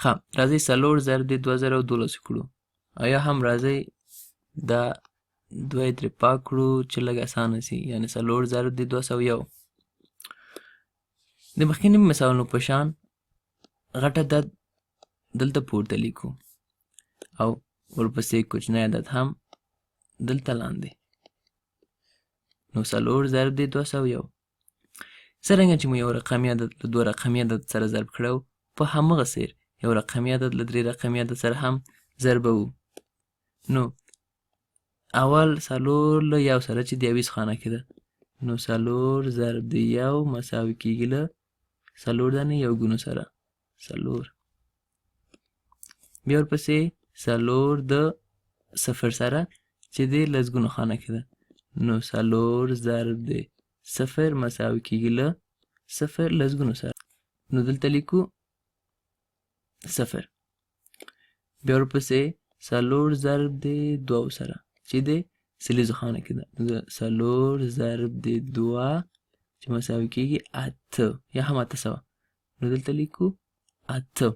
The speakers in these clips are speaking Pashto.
ښه، راځئ څلور ضرب د 2012 کړو، او یا هم راځئ دا دوه یې ترې پاک کړو چې لږ اسانه سي، یعنې څلور ضرب د 201. د مخکني مثالونو په شان غټ عدد دلته پورته لیکو او ورپسې کوچنی عدد هم دلته لاندې. نو څلور ضرب د 201. څرنګه چې مو یو رقمي عدد له دوه رقمي عدد سره ضرب کړی، په همغه څیر یو رقمي عدد له درې رقمي عدد سره هم ضربوو. نو اول څلور له یو سره چې د یویز خانه کې ده، نو څلور ضرب د یو مساوي کېږي له څلور دانې یوګونو سره څلور. بیا ورپسې څلور د صفر سره چې د لسګونو خانه کې ده، نو څلور ضرب د صفر مساوي کېږي له صفر لسګونو سره، نو دلته لیکو صفر. بیا ورپسې څلور ضرب د دوو سره چې د سلیزو خانه کې ده، نو څلور ضرب د دوه چې مساوي کېږي اته یا هم 800، نو دلته لیکو اته.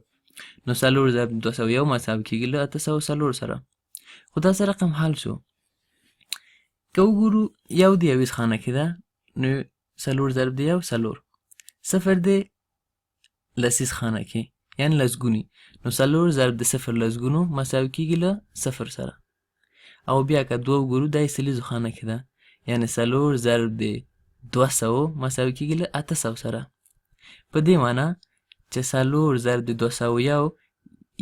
نو څلور ضرب 201 مساوي کېږي له 804 سره. خو دا څه رقم حل شو؟ که وګورو یو د یویز خانه کې ده، نو څلور ضرب د یو څلور، صفر د لسیز خانه کې یعنی لسګوني، نو څلور ضرب د صفر لسګونو مساوي کېږي له صفر سره. او بیا که دوه وګورو دا یې سلیزو خانه کې ده، یعنی څلور ضرب د 200 مساوي کېږي له 800 سره. په دې معنی چې څلور ضرب د 201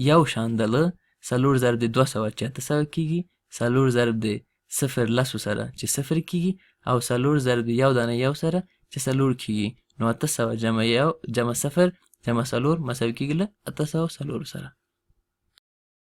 یو شان ده له څلور ضرب د 200 چې 800 کېږي، څلور ضرب د صفر لسو سره چې صفر کېږي، او څلور ضرب د یو دانه یو سره چې څلور کېږي. نو 800 جمع یو جمع صفر جمع څلور مساوي کېږي له 804 سره.